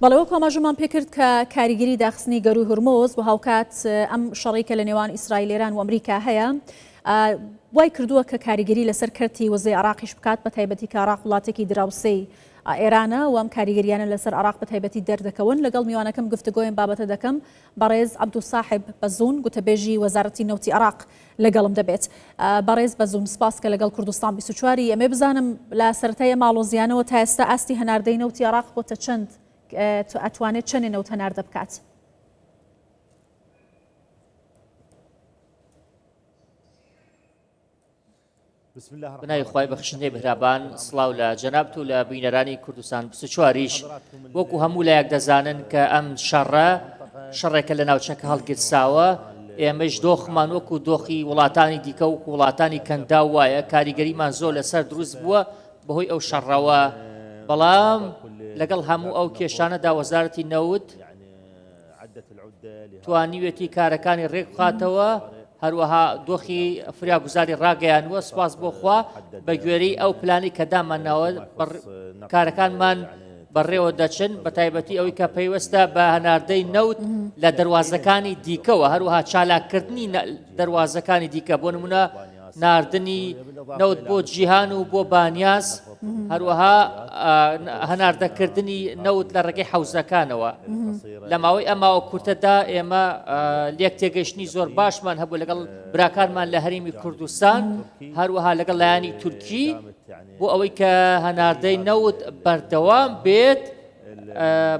بەڵێ وەکو ئاماژەمان پێکرد کە کاریگەری داخستنی گەرووی هورمز و هاوکات ئەم شەڕەی کە لە نێوان ئیسرائیل ئێران و ئەمریکا هەیە وای کردووە کە کاریگەری لەسەر کەرتی وزەی عراقیش بکات بە تایبەتی کە عراق وڵاتێکی دراوسێی ئێرانە و ئەم کاریگەریانە لەسەر عراق بە تایبەتی دەردەکەون لەگەڵ میوانەکەم گفتوگۆیم بابەتە دەکەم بەڕێز عەبدولساحب بەزون گوتەبێژی وەزارەتی نەوتی عراق لەگەڵم دەبێت. بەڕێز بەزوون سپاس کە لەگەڵ کوردستان 24 ی. ئەمێ بزانم لە سەرەتای ئەم ئاڵۆزیانەوە تا ئێستا ئاستی هەناردەی نەوتی عێراق بۆتە چەند ئەتوانێت چەنێ نەوت هەناردە بکات؟ بەناوی خوای بەخشندەی میهرەبان سڵاو لە جەنابت و لە بینەرانی کوردستان 24 یش وەکو هەموو لایەک دەزانن کە ئەم شەڕە شەڕێکە لە ناوچەکە هەڵگیرساوە ئێمەش دۆخمان وەکو دۆخی وڵاتانی دیکە و وڵاتانی کەنداو وایە کاریگەریمان زۆر لەسەر دروست بووە بەهۆی ئەو شەڕەوە بەڵام لەگەڵ هەموو ئەو کێشانەدا وەزارەتی نەوت توانیوێتی کارەکانی ڕێکبخاتەوە، هەروەها دۆخی فریاگوزاری ڕاگەیانووە، سوپاس بۆ خوا بە گوێرەی ئەو پلانەی کە دامانناوە کارەکانمان بەڕێوە دەچن، بەتایبەتی ئەوەی کە پەیوەستە بە هەناردەی نەوت لە دەروازەکانی دیکەوە، هەروەها چالاککردنی دەروازەکانی دیکە، بۆ نمونە ناردنی نەوت بۆ جیهان و بۆ بانیاس، هەروەها هەناردەکردنی نەوت لە ڕێگەی حەوزەکانەوە. لە ماوەی ئەم ماوە کورتەدا ئێمە لێک تێگەشتنی زۆر باشمان هەبوو لەگەڵ براکانمان لە هەرێمی کوردستان، هەروەها لەگەڵ لایەنی تورکی بۆ ئەوەی کە هەناردەی نەوت بەردەوام بێت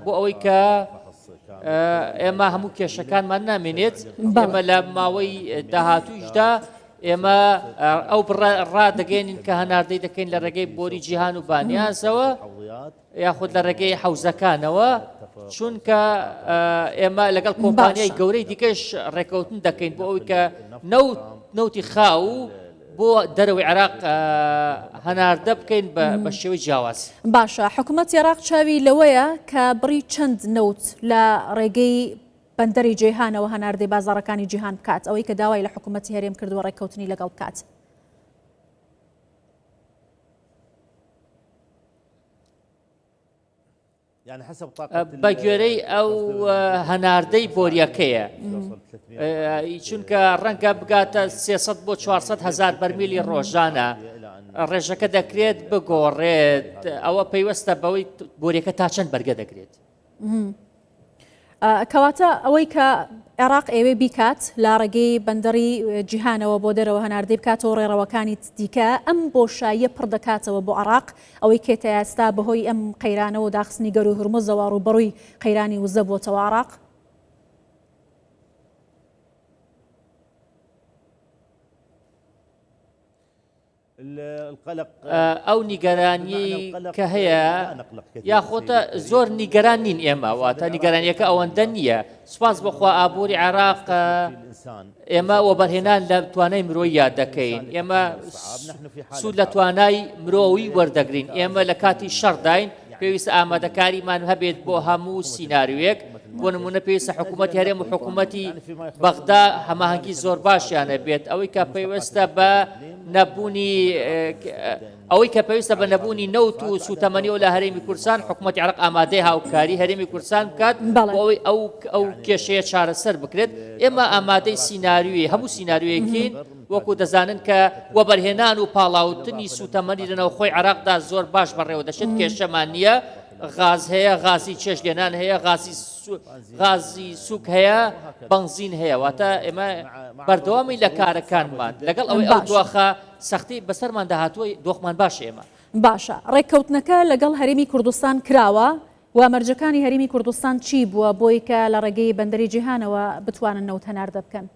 بۆ ئەوەی کە ئێمە هەموو کێشەکانمان نامێنێت ئێمە لە ماوەی داهاتوویشدا ئێمە ئەو بڕە ڕادەگەێنین کە هەناردەی دەکەین لە ڕێگەی بۆری جیهان و بانیازەوە یاخود لە ڕێگەی حەوزەکانەوە چونکە ئێمە لەگەڵ کۆمپانیای گەورەی دیکەش ڕێکەوتن دەکەین بۆ ئەوی کە نەوت نەوتی خاو بۆ دەرەوەی عێراق هەناردە بکەین بە شێوەی جیاواز. باشە حکومەتی عێراق چاوی لەوەیە کە بڕی چەند نەوت لە ڕێگەی بەندەری جەیهانەوە هەناردەی بازاڕەکانی جیهان بکات، ئەوەی کە داوای لە حکومەتی هەرێم کردووە ڕێککەوتنی لەگەڵ بکات. بە گوێرەی ئەو هەناردەی بۆریەکەیە چونکە ڕەنگە بگاتە 300 بۆ 400 هزار بەرمیلی ڕۆژانە ڕێژەکە دەکرێت بگۆڕێت ئەوە پەیوەستە بەوەی بۆریەکە تا چەند بەرگە دەگرێت. کەواتە ئەوەی کە عێراق ئەیەوێ بیکات لە ڕێگەی بەندەڕی جیهانەوە بۆ دەرەوە هەناردەی بکاتەوە ڕێڕەوەکانی دیکە ئەم بۆشاییە پڕ دەکاتەوە بۆ عێراق ئەوەی کە تا ئێستا بەهۆی ئەم قەیرانەوە داخستنی گەرووی هورمزەوە ڕووبەڕووی قەیرانی وزە بۆتەوە عێراق. ئەو نیگەرانیەی کە هەیە یاخۆتە زۆر نیگەران نین ئێمە واتە نیگەرانیەکە ئەوەندە نییە سوپاس بەخوا ئابووری عێراق ئێمە وەبەرهێنان لە توانای مرۆییا دەکەین ئێمە سوود لە توانای مرۆیی وەردەگرین ئێمە لە کاتی شەڕداین پێویستە ئامادەکاریمان هەبێت بۆ هەموو سیناریۆیەک، بۆ نموونە پێویستە حکوومەتی هەرێم و حکوومەتی بەغدا هەماهەنگی زۆر باشیان هەبێت، ئەوەی کە پەیوەستە بە نەبوونی ئەوەی کە پێویستە بە نەبوونی نەوت و سوتەمەنیەوە لە هەرێمی کوردستان حکوومەتی عێراق ئامادەی هاوکاری هەرێمی کوردستان بکات بۆ ئەوەی ئەو ئەو کێشەیە چارەسەر بکرێت ئێمە ئامادەی سیناریۆی هەموو سیناریۆیەکین وەکو دەزانن کە وەبەرهێنان و پاڵاوتنی سووتەمەنی لە ناوخۆی عێراقدا زۆر باش بەڕێوە دەچێت، کێشەمان نییە، غاز هەیە، غازی چێشتلێنان هەیە، غازی غازی سووک هەیە، بەنزین هەیە، واتە ئێمە بەردەوامین لە کارەکانمان، لەگەڵ ئەوەی ئەو دۆخە سەختی بەسەرماندا هاتووە، دۆخمان باشە ئێمە. باشە ڕێککەوتنەکە لەگەڵ هەرێمی کوردستان کراوە و مەرجەکانی هەرێمی کوردستان چی بووە بۆی کە لە ڕێگەی بەندەری جیهانەوە بتوانن نەوت هەناردە بکەن؟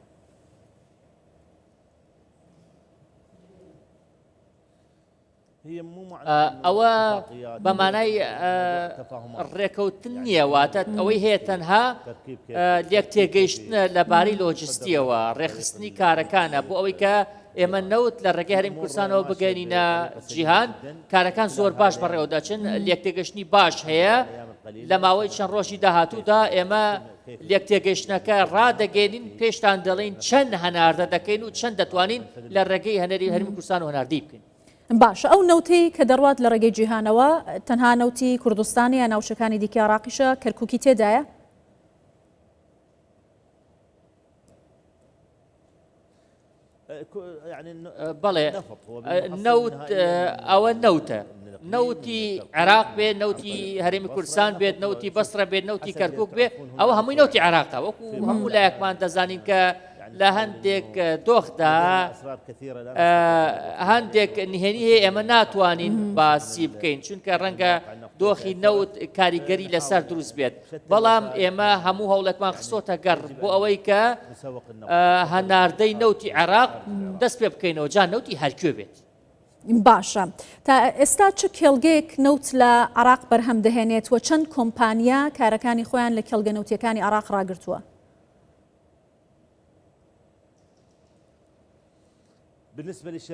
ئەوە بە مانای ڕێکەوتن نییە واتە ئەوەی هەیە تەنها لێک تێگەیشتنە لەبارەی لۆجستیەوە ڕێخستنی کارەکانە بۆ ئەوەی کە ئێمە نەوت لە ڕێگەی هەرێمی کوردستانەوە بگەینە جیهان کارەکان زۆر باش بەڕێوە دەچن لێک تێگەشتنی باش هەیە لە ماوەی چەند ڕۆژی داهاتوودا ئێمە لێکتێگەیشتنەکە ڕادەگەیەنین، پێشتان دەڵێین چەند هەناردە دەکەین و چەند دەتوانین لە ڕێگەی هەنەری هەرێمی کوردستانەوە هەناردەی بکەین. باشە ئەو نەوتەی کە دەڕوات لە ڕێگەی جیهانەوە تەنها نەوتی کوردستانە یا ناوچەکانی دیکەی عێراقیشە کەرکوکی تێدایە؟ بەڵێ نەوت ئەوە نەوتە نەوتی عێراق بێ نەوتی هەرێمی کوردستان بێت نەوتی بەسرە بێت نەوتی کەرکک بێ ئەوە هەمووی نەوتی عێراقە وەکو هەموو لایەکمان دەزانین کە لە هەندێک دۆخدا هەندێک نهێنی هەیە ئێمە ناتوانین باسی بکەین چونکە ڕەنگە دۆخی نەوت کاریگەری لەسەر دروست بێت بەڵام ئێمە هەموو هەوڵێکمان خستۆتە گەڕ بۆ ئەوەی کە هەناردەی نەوتی عێراق دەست پێ بکەینەوە جا نەوتی هەرکوێ بێت. باشە تا ئێستا چ کێڵگەیەک نەوت لە عێراق بەرهەم دەهێنێت و چەند کۆمپانیا کارەکانی خۆیان لە کێڵگە نەوتیەکانی عێراق ڕاگرتووە؟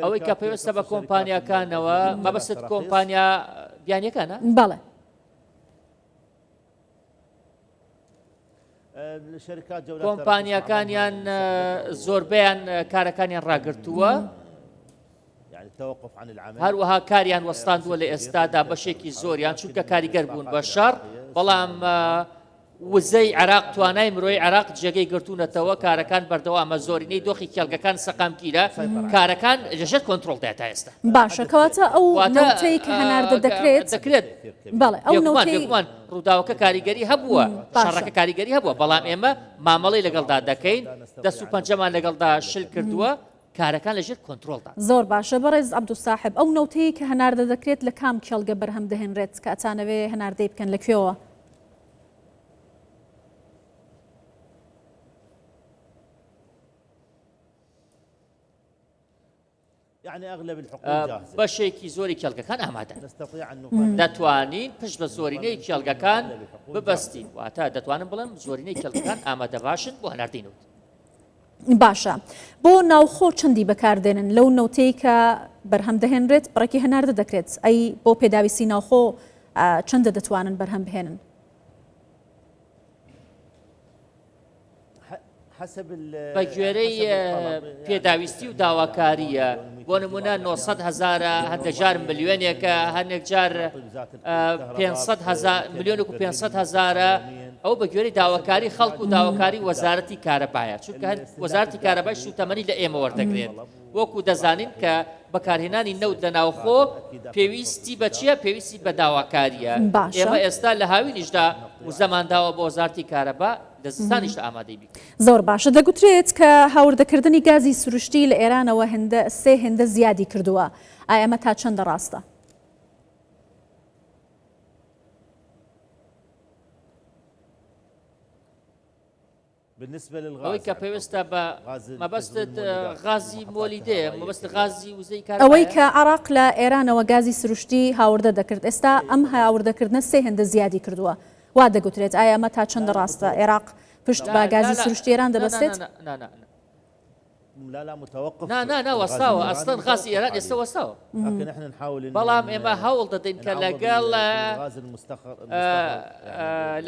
ئەوەی کە پەیوەستە بە کۆمپانیاکانەوە مەبەستت کۆمپانیا بیانیەکانە؟ بەڵێ. کۆمپانیاکانیان زۆربەیان کارەکانیان ڕاگرتووە هەروەها کاریان وەستاندووە لە ئێستادا بەشێکی زۆریان چونکە کاریگەر بوون بە شەڕ بەڵام وزەی عێراق توانای مرۆی عێراق جێگەی گرتوونەتەوە، کارەکان بەردەوامە، زۆرینەی دۆخی کێڵگەکان سەقامگیرە، کارەکان لەژێر کۆنترۆڵدایە تا ئێستا. باشە کەواتە ئەو نەوتەی کە هەناردە دەکرێت؟ دەکرێت. بەڵێ ئەو نەوتەی. بێگومان ڕووداوەکە کاریگەری هەبووە، شەڕەکە کاریگەری هەبووە، بەڵام ئێمە مامەڵەی لەگەڵدا دەکەین، دەست و پەنجەمان لەگەڵدا شل کردووە، کارەکان لەژێر کۆنترۆڵدان. زۆر باشە بەڕێز عەبدولساحب، ئەو نەوتەی کە هەناردە دەکرێت لە کام کێڵگە بەرهەم دەهێنرێت کە ئەتانەوێ هەناردەی بکەن لە کوێوە؟ بەشێکی زۆری کێڵگەکان ئامادەن. دەتوانین پشت بە زۆرینەی کێڵگەکان ببەستین، واتە دەتوانم بڵێم زۆرینەی کێڵگەکان ئامادەباشن بۆ هەناردەی نەوت. باشە بۆ ناوخۆ چەندی بەکاردێنن لەو نەوتەی کە بەرهەم دەهێنرێت بڕێکی هەناردە دەکرێت ئەی بۆ پێداویستی ناوخۆ چەندە دەتوانن بەرهەم بهێنن؟ بە گوێرەی پێداویستی و داواکارییە، بۆ نموونە 900 هەزارە، هەندێک جار ملیۆنێکە، هەندێک جار 500 هەزار ملیۆنێک و 500 هەزارە، ئەو بە گوێرەی داواکاری خەڵک و داواکاری وەزارەتی کارەبایە، چونکە وەزارەتی کارەبای سووتەمەنی لە ئێمە وەردەگرێت. وەکو دەزانین کە بەکارهێنانی نەوت لە ناوخۆ پێویستی بە چییە؟ پێویستی بە داواکارییە. ئێمە ئێستا لە هاوینیشدا وزەمان داوە بۆ وەزارەتی کارەبا، لە زستانیشدا ئامادەی بیکەین. زۆر باشە. دەگوترێت کە هاوردەکردنی گازی سروشتی لە ئێرانەوە هێندە سێ هێندە زیادی کردووە. ئایا ئەمە تا چەندە ڕاستە؟ ئەوەی کە پەیوەستە بە مەبەستت غازی مۆلیدەیە، مەبەستت غازی وزەی کارەبایە؟ ئەوەی کە عێراق لە ئێرانەوە گازی سروشتی هاوردە دەکرد، ئێستا ئەم هاوردەکردنە سێ هێندە زیادی کردووە. وا دەگوترێت، ئایا ئەمە تا چەندە ڕاستە؟ عێراق پشت بە گازی سروشتی ئێران دەبەستێت؟ نا نا نا وەستاوە ئەسڵەن غازی ئێران ئێستا وەستاوە بەڵام ئێمە هەوڵ دەدەین کە لەگەڵ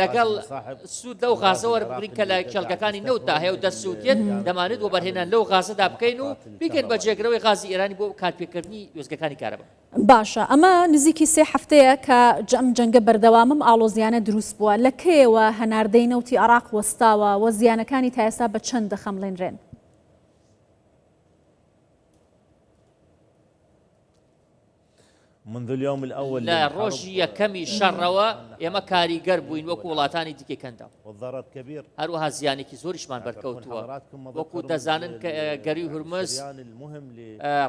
لەگەڵ سوود لەو غازە وەربگرین کە لە کێڵگەکانی نەوتدا هەیە و دەسووتێت دەمانێت وەبەرهێنان لەو غازەدا بکەین و بیکەین بە جێگرەوەی غازی ئێرانی بۆ کارپێکردنی وێستگەکانی کارەبا. باشە ئەمە نزیکی سێ هەفتەیە کە ئەم جەنگە بەردەوامە ئەم ئاڵۆزیانە دروست بووە لە کەیەوە هەناردەی نەوتی عێراق وەستاوە و زیانەکانی تا ئێستا بە چەند دەخەمڵێنرێن؟ لە ڕۆژی یەکەمی شەڕەوە ئێمە کاریگەر بووین وەکو وڵاتانی دیکەی کەنداو. هەروەها زیانێکی زۆریشمان بەرکەوتووە. وەکو دەزانن کە گەرووی هورمز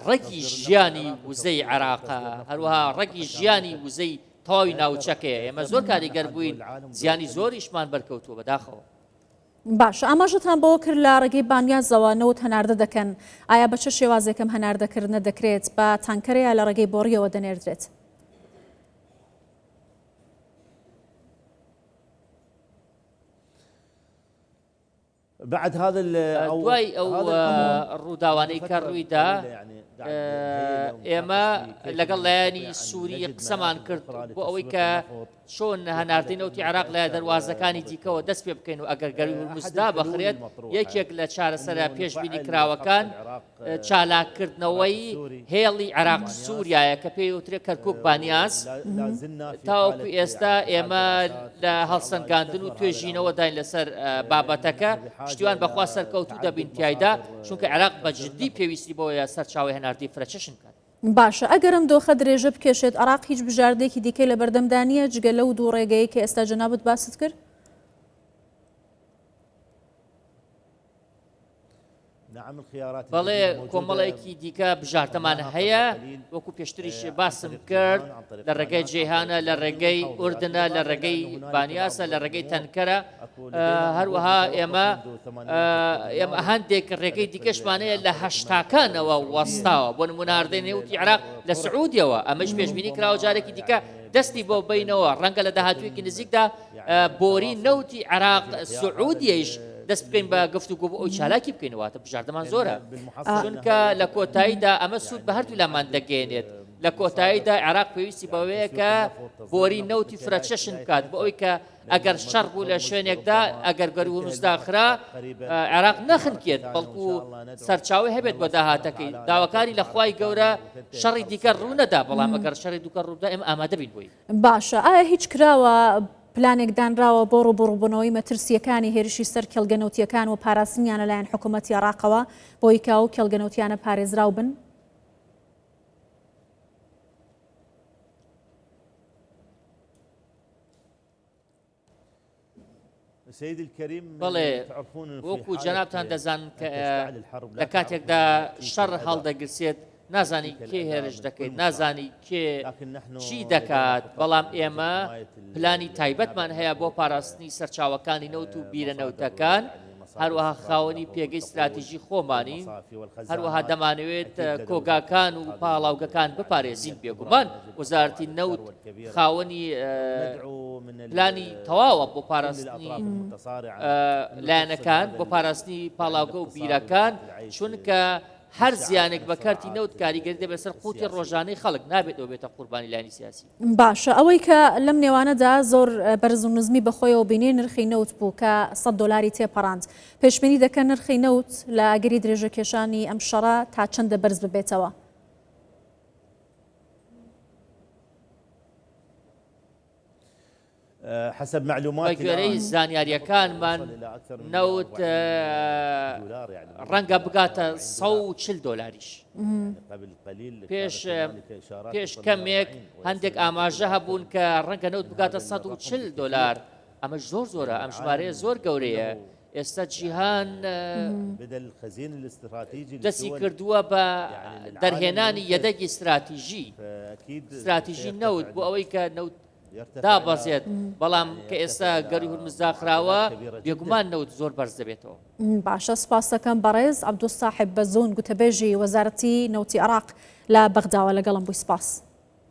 ڕەگی ژیانی وزەی عێراقە، هەروەها ڕەگی ژیانی وزەی تەواوی ناوچەکەیە. ئێمە زۆر کاریگەر بووین، زیانی زۆریشمان بەرکەوتووە بەداخەوە. باشە ئاماژەتان بەوە کرد لە ڕێگەی بانیازەوە نەوت هەناردە دەکەن، ئایا بە چ شێوازێک ئەم هەناردەکردنە دەکرێت، بە تانکەرە یا لە ڕێگەی بۆڕییەوە دەنێردرێت؟ دوای ئەو ڕووداوانەی کە ڕوویدا ئێمە لەگەڵ لایەنی سووری قسەمان کرد بۆ ئەوەی کە. چۆن هەناردەی نەوتی عێراق لە دەروازەکانی دیکەوە دەست پێ بکەین و ئەگەر گەرووی هورمز دابخرێت، یەکێک لە چارەسەرە پێشبینی کراوەکان چالاککردنەوەی هێڵی عێراق سووریایە کە پێی وترێ کەرکوک بانیاس. تاوەکو ئێستا ئێمە لە هەڵسەنگاندن و توێژینەوەداین لەسەر بابەتەکە، پشتیوان بەخوا سەرکەوتوو دەبین تیایدا، چونکە عێراق بە جددی پێویستی بەوەیە سەرچاوەی هەناردەی فرەچەشن بکات. باشە ئەگەر ئەم دۆخە درێژە بکێشێت عێراق هیچ بژاردەیەکی دیکەی لەبەردەمدا نییە جگە لەو دوو ڕێگەیەی کە ئێستا جەنابت باست کرد؟ بەڵێ کۆمەڵێکی دیکە بژاردەمان هەیە وەکو پێشتریش باسم کرد لە ڕێگەی جیهانە لە ڕێگەی ئوردنە لە ڕێگەی بانیاسە لە ڕێگەی تەنکەرە هەروەها ئێمە ئێمە هەندێک ڕێگەی دیکەشمان هەیە لە هەشتاکانەوە وەستاوە بۆ نمونە هەردەی نەوتی عێراق لە سعودیەوە ئەمەش پێشبینی کراوە جارێکی دیکە دەستی بۆ بینەوە ڕەنگە لە داهاتوویەکی نزیکدا بۆری نەوتی عێراق سعودیەیش دەست بکەین بە گفتوگۆ بۆ ئەوی چالاکی بکەین واتە بژاردەمان زۆرە چونکە لە کۆتاییدا ئەمە سوود بە هەردوو لامان دەگەێنێت لە کۆتاییدا عێراق پێویستی بەوەیە کە بۆری نەوتی فرەچەشن بکات بۆ ئەوی کە ئەگەر شەڕ بوو لە شوێنێکدا، ئەگەر گەروو هورمز داخرا، عێراق نەخنکێت، بەڵکو سەرچاوەی هەبێت بۆ داهاتەکەی. داواکاری لە خوای گەورە شەڕی دیکە ڕوونەدا، بەڵام ئەگەر شەڕی دوکە ڕووبدا ئێمە ئامادە بین بۆی. باشە ئایا هیچ کراوە پلانێک دانراوە بۆ ڕووبەڕووبوونەوەی مەترسییەکانی هێرشی سەر کێڵگە نەوتییەکان و پاراستنیان لەلایەن حکوومەتی عێراقەوە بۆی کە ئەو کێڵگە نەوتییانە پارێزراو بن؟ بەڵێ وەکو جەنابتان دەزانن کە لە کاتێکدا شەڕ هەڵدەگرسێت نازانی کێ هێرش دەکەیت نازانی کێ چی دەکات بەڵام ئێمە پلانی تایبەتمان هەیە بۆ پاراستنی سەرچاوەکانی نەوت و بیرە نەوتەکان هەروەها خاوەنی پێگەی ستراتیژی خۆمانین، هەروەها دەمانەوێت کۆگاکان و پاڵاوگەکان بپارێزین، بێگومان وەزارەتی نەوت خاوەنی پلانی تەواوە بۆ پاراستنی لایەنەکان، بۆ پاراستنی پاڵاوگە و بیرەکان، چونکە هەر زیانێک بە کەرتی نەوت کاریگەری دەبێت لەسەر قوتی ڕۆژانەی خەڵک، نابێت ئەوە بێتە قوربانی لایەنی سیاسی. باشە ئەوەی کە لەم نێوانەدا زۆر بەرز و نزمی بەخۆیەوە بینی نرخی نەوت بوو کە 100 دۆلاری تێپەڕاند. پێشبینی دەکەن نرخی نەوت لە ئەگەری درێژەکێشانی ئەم شەڕە تا چەندە بەرز ببێتەوە؟ بەگوێرەی زانیارییەکانمان نەوت ڕەنگە بگاتە 140 دۆلاریش. پێش پێش کەمێک هەندێک ئاماژە هەبوون کە ڕەنگە نەوت بگاتە 140 دۆلار ئەمەش زۆر زۆرە ئەم ژمارەیە زۆر گەورەیە ئێستا جیهان دەستی کردووە بە دەرهێنانی یەدەگی ستراتیژی ستراتیژی نەوت بۆ ئەوەی کە نەوت دابەزێت، بەڵام کە ئێستا گەروی هورمز داخراوە بێگومان نەوت زۆر بەرز دەبێتەوە. باشە سپاس دەکەم بەڕێز عەبدولساحب بەزون گوتەبێژی وەزارەتی نەوتی عێراق لە بەغداوە لەگەڵم بووی سپاس.